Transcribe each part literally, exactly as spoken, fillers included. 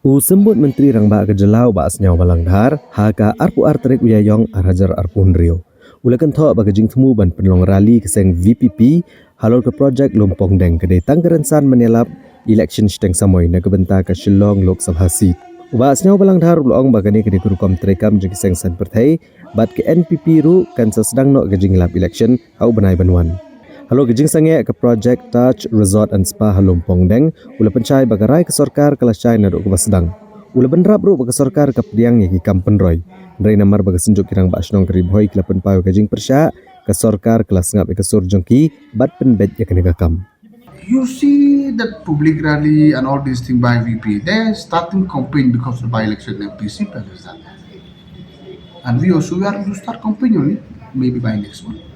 U Symbud Myntri Rangbah ka jylla u Bah Sniawbhalang Dhar, ha ka arphew ar tarik u Ïaïong ar hajar arphew hynriew, u la kynthoh ba ka jingthmu ban pynlong rally ka seng V P P halor ka projek Lumpongdeng ka dei tang ka rynsan ban ïalap election shiteng samoi na ka bynta ka Shillong Lok Sabha seat. U Bah Sniawbhalang Dhar u la ong ba kane ka dei ka rukom treikam jong ki seng saiñ pyrthei bad ka N P P ruh kan sa sdang noh ka jingïalap election ha u bnai ban wan. Halor ka jingsangeh ka projek Taj Resort and Spa ha Lumpongdeng, u la pynshai ba ka rai ka sorkar ka la shai naduh kaba sdang. U la bynrap ruh ba ka sorkar ka pdiang ïa ki kam pynroi. Hynrei namar ba ka Synjuk ki Rangbah Shnong ka Ri Bhoi ki la pynpaw ïa ka jingpyrshah, ka sorkar ka la sngap ïa ka sur jong ki bad pynbeit ïa kane ka kam. You see that public rally and all these things by V P, they're starting campaign because of the by-election M P, simple as that. And we also, we are to start campaign only, maybe by next month.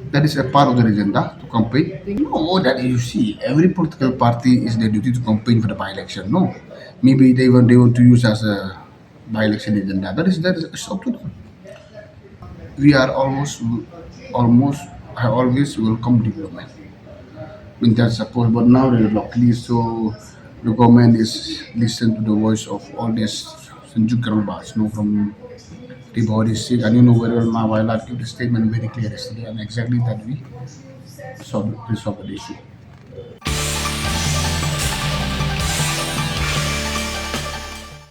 That is a part of the agenda to campaign. No, that you see, every political party is their duty to campaign for the by-election. No, maybe they want, they want to use as a by-election agenda. That is, that is, it's up to them. We are almost, almost, I always welcome development. In that support, but now they luckily so the government is listen to the voice of all these Synjuk ki Rangbah Shnong from Ri Bhoi District, and you know very well Ma Wailadmiki give the statement very clear yesterday, and exactly that we solve, resolve the issue.